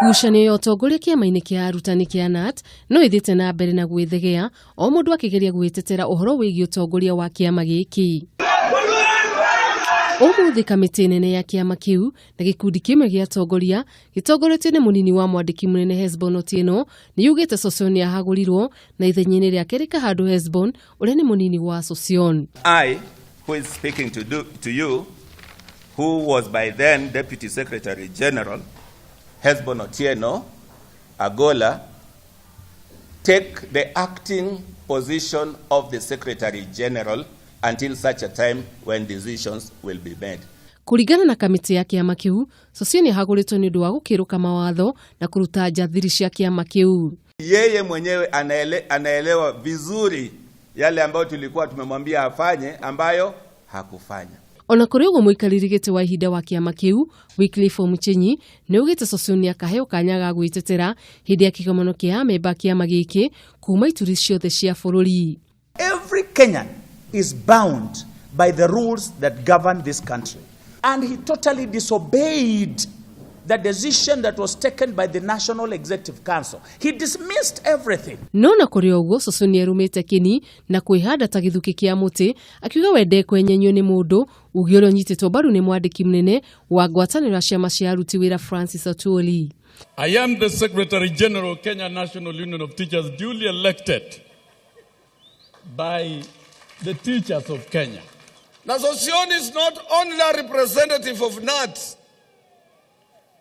Ngucanio ya ũtongoria kĩama-inĩ kĩa arutani kĩa KNUT no ĩthiĩte na mbere na gwĩthegea o mũndũ akĩgeria gwĩtetera ũhoro wĩgiĩ ũtongoria wa kĩama gĩkĩ. Ũmũthĩ kamĩtĩ nene ya kĩama kĩu na gĩkundi kĩmwe gĩa atongoria gĩtongoretio nĩ mũnini wa mwandĩki mũnene Hesbon Otieno nĩ yugĩte Sossion nĩ ahagũrirwo na ithenya-inĩ rĩake rĩkahandwo Hesbon ũrĩa nĩ mũnini wa Sossion. I, who is speaking to you, who was by then Deputy Secretary General, Hesbon Otieno Agola, take the acting position of the Secretary General until such a time when decisions will be made. Kũringana na kamĩtĩ ya kĩama kĩu, Sossion ahagũrĩtwo nĩ ũndũ wa gũkĩrũka mawatho na kũruta nja thiri cia kĩama kĩu. Yeye mwenyewe anaelewa vizuri yale ambayo tulikuwa tumemwambia afanye ambayo hakufanya. Ona kũrĩ ũguo, mũikarĩri gĩtĩ wa ihinda wa kĩama kĩu Wycliffe Omuchenyi nĩ augĩte Sossion nĩ akaheo kanya ga gwĩtetera hĩndĩ ya kĩgomano kĩa amemba kĩama gĩkĩ kuma ituri ciothe cia bũrũri. Every Kenyan is bound by the rules that govern this country. And he totally disobeyed the decision that was taken by the National Executive Council. He dismissed everything. No na kũrĩ ũguo, Sossion nĩ erumĩte kĩni na kwĩhanda ta gĩthukĩ kĩa mũtĩ, akiuga we ndekwenyenyio nĩ mũndũ, uge ũrĩa ũnyitĩtwo mbaru nĩ mwandĩki mũnene wa ngwatanĩro ya ciama cia aruti wĩra Francis Atwoli. I am the Secretary General, Kenya National Union of Teachers, duly elected by the teachers of Kenya. Na Sossion is not only a representative of KNUT.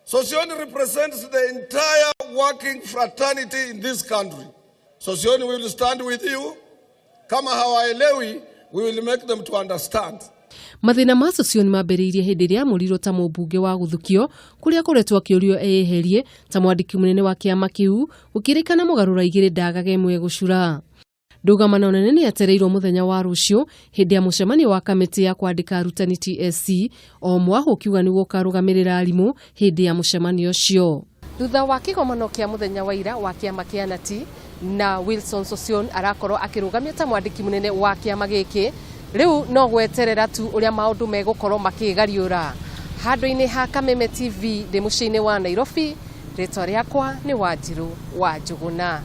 Sossion represents the entire working fraternity in this country. Sossion will stand with you. Kama hawaelewi, we will make them to understand. Mathĩna ma Sossion mambĩrĩirie hĩndĩ ĩrĩa amũrirwo ta mũmbunge wa gũthukio, kũrĩa akoretwo akĩũrio eyeherie ta mwandĩki mũnene wa kĩama kĩu, gũkĩrĩkana mũgarũra igĩrĩ ndagaga ĩmwe gũcura. Ndũgamano nene nĩ yetereirwo mũthenya wa rũciũ hĩndĩ ya mũcemanio wa kamĩtĩ ya kwandĩka arutani TSC, o mwahũ ũkiuga nĩguo ũkarũgamĩrĩra arimũ hĩndĩ ya mũcemanio ũcio. Thutha wa kĩgomano kĩa mũthenya wa ira wa kĩama kĩa KNUT na Wilson Sossion arakorwo akĩrũgamia ta mwandĩki mũnene wa kĩama gĩkĩ, rĩu no gweterera tu ũrĩa maũndũ megũkorwo makĩgariũra. Handũ-inĩ ha Kameme TV ndĩ mũciĩ-inĩ wa Nairobi, rĩtwa rĩakwa nĩ Wanjirũ wa Njũgũna.